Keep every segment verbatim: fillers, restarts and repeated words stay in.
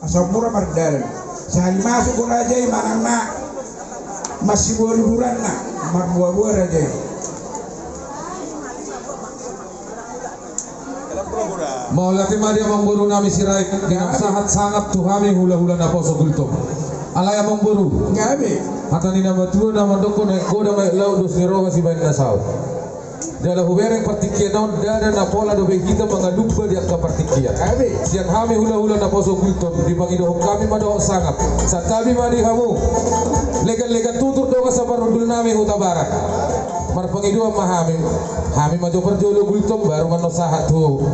Asa mura mardalan. Sahali masuk do raja i manang na masiboa luduranna, marboaboa raja i. Mauliate ma di amangboru nami Sirait, di na sahat sangap tu hami hulahula naposo Gultom. Alai amangboru, hata ni natuatua na mandok, na godang aek laut, dos ni roha sibaen na saut. Jala hubereng partingkian on, ndada na pola dope hita mangalumba di angka partingkian. Sian hami hulahula naposo Gultom, dipangidohon hami ma dohot sangap. Santabi ma di hamu. Leganlegan tutur dongan saparhundul nami Hutabarat. Marpangidoan ma hami. Hami ma jo parjolo Gultom, baru ma annon sahat tu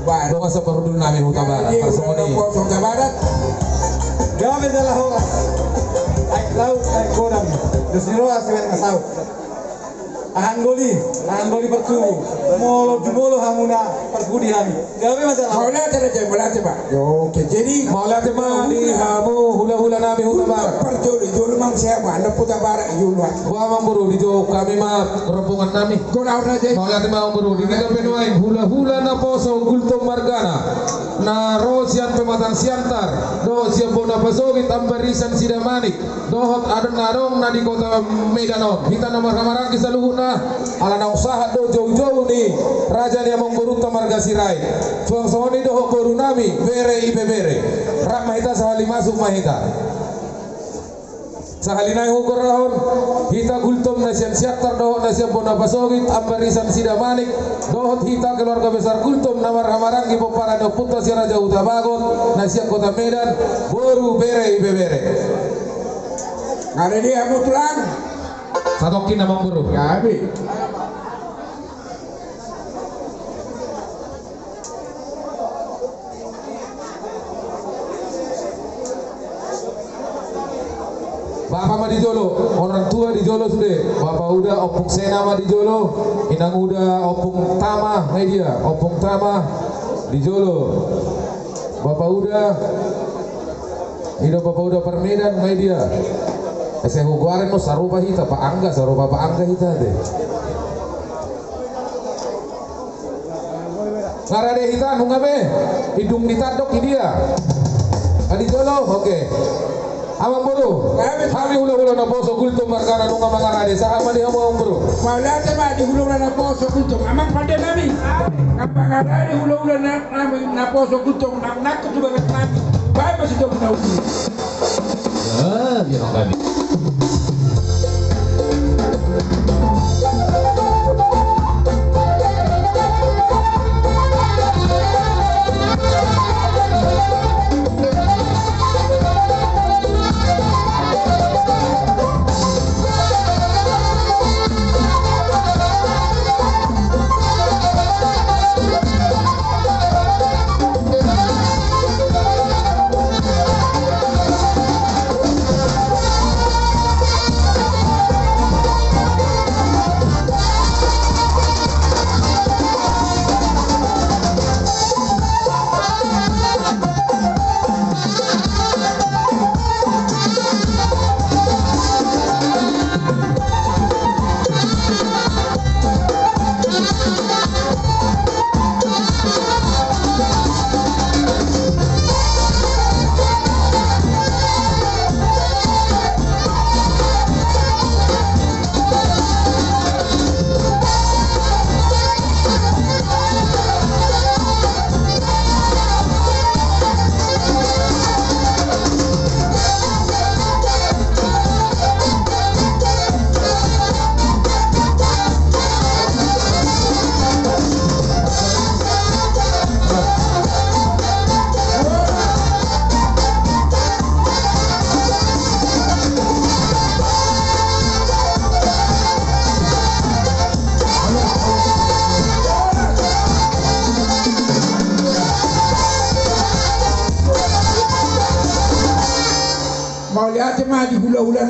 dongan saparhundul nami Hutabarat. Parsongon i. Gabe jala horas. Aek laut, aek godang. Dos ni roha sibaen na saut. Ahanggoli, ahanggoli partubu. Molo jumolo hamuna parpudi hami. Gabe ma jala. Mauliate raja, mauliate ma. Oke, jadi mauliate ma di hamu hulahula nami Hutabarat. Parjolo, jolo ma siapa? Anak Hutabarat jolo. Boha amangboru, dijou hami ma rombongan nami. Godang raja. Mauliate ma amangboru, di hita pe nuaeng hulahula naposo Gultom margana. Na ro sian Pematang Siantar dohot sian bona pasogit Ambarisan Sidamanik. Dohot adong na adong na di kota Medan on, hita na marhahamaranggi saluhutna, ala naung sahat do joujou ni raja ni amangborunta marga Sirait. Suang songon i dohot boru nami, bere ibebere. Rap ma hita, sahali masuk ma hita. Sahali nai hugoarhon, hita Gultom na sian Siantar dohot na sian bona pasogit Ambarisan Sidamanik, dohot hita keluarga besar Gultom na marhahamaranggi pomparan ni ompunta Si Raja Hutabagot na sian kota Medan, boru, bere ibebere. Nga rade hamu tulang? Satongkin amangboru. Gabe. Bapa ma di jolo, orang tua di jolo sude. Bapa Uda, Ompung Sena ma di jolo. Inang Uda, Ompung Tama, nga i dia, Ompung Tama di jolo. Bapa Uda. I do Bapa Uda Parmedan, nga i dia. Ese hugoari do sarupa hita, Pa Angga, sarupa Pa Angga hita ate. Nga rade hita, nunga be. Indung ni tandok i dia. Nga di jolo, oke. Amangboru, hami hulahula naposo Gultom margana, nunga mangarade, sahat ma di hamu amangboru. Mauliate ma di hulahula naposo Gultom, amang pande nami. Nga mangarade hulahula na Nami naposo Gultom, nang nangkok tu bagas nami. Baen ma sitio na uji. Ah, dia nang kami. Mauliate ma di hulahula